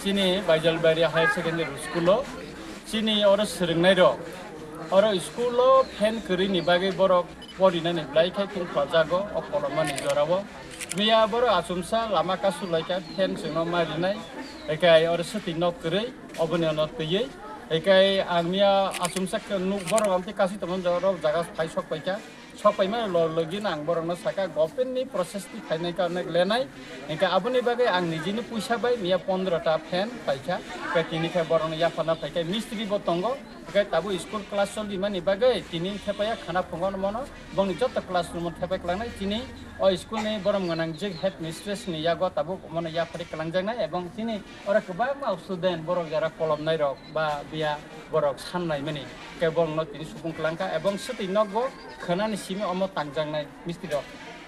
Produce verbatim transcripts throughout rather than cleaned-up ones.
Chini Baijalbari Higher Secondary School o chini oro swrwngnai rok oro school o fan kwrwi ni bagwi borok porinani belai khe tungkha jago o kolomani jorao. Miya borok achumsa lama kasu laikha fan chwngno ma rinai, ekai oro swtwi nok kwrwi oboni ono twiwi. Ekai ang miya achumsa khe nuk borok amtwi kasui tongmani jorao jaga phai sok paikha. Sok paimani log logino ang borokno sakha, government ni process twi phainai ka onek lenai. Hinkhe aboni bagwi ang nijini puisa bai miya pondro ta fan paikha. Hinkhe tini khe borokno yapharna phaikha, mistri bo tongo. Hinkhe tabuk school class cholimani bagwi tini thepaiya khana phungo mono bongni joto class room o thepai klangnai. Chini o school ni borom gwnang jik headmistress ni yago tabuk mono yapharwi kwlangjaknai, ebong chini oro kwbangma student borok jara kolomnai rok ba biya borok sannaimani, khe borokno tini supung kwlangkha, ebong swtwi nokbo khwnani simi omo tangjaknai mistri rok.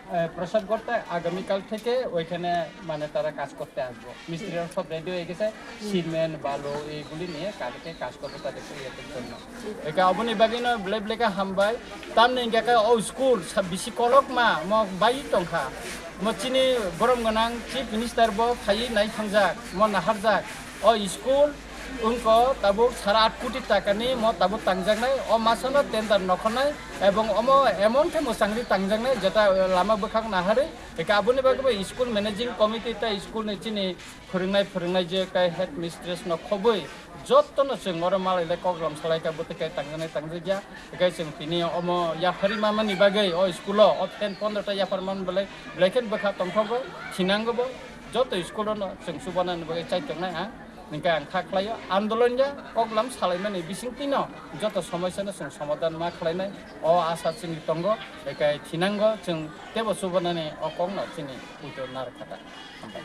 Eh, Prasad Gorta আগামীকাল থেকে ওইখানে মানে তারা কাজ করতে আসবো। মিস্ত্রিরা সব রেডি হয়ে গেছে, সিমেন্ট, বালু এইগুলি নিয়ে কালকে কাজ করবে তাদের ইয়ের জন্য। Eka aboni bagwi no belai belai khe hambai, tamni hinkhe khe o school sa bisi kolokma mo bai tongkha, mo chini borom gwnang chief minister bo phaiwi nai thangjak, mo naharjak. O school wngkha tabuk sara at koti takani mo tabuk tangjaknai, o masano tender nokhornai, ebong omo emon khe mwchangri tangjaknai jeta lama bwkhak naharwi. Eka aboni bagwi bo school managing committee tei school ni chini phwrwngnai phwrwngnai je kai headmistress no khobwi jotono chwng oro malailai koklam salaikha bwtwi kai tangjaknai tangjakya. Eka chwng tini omo yapharwi manmani bagwi o school o o fan pondro ta yaphar man belai belai khe bwkha tongthogo, thinango bo. Joto school o no chwng chubanani bagwi chaitongnai ang. Hinkhe ang kha khlaio, andolon ya koklam salaimani bisingtwino joto somosyano chwng somadhan ma khlainai, o asa chini tongo, hinkhe thinango chwng teibo chubanani o kokno chini puito narwkha ta. Hambai.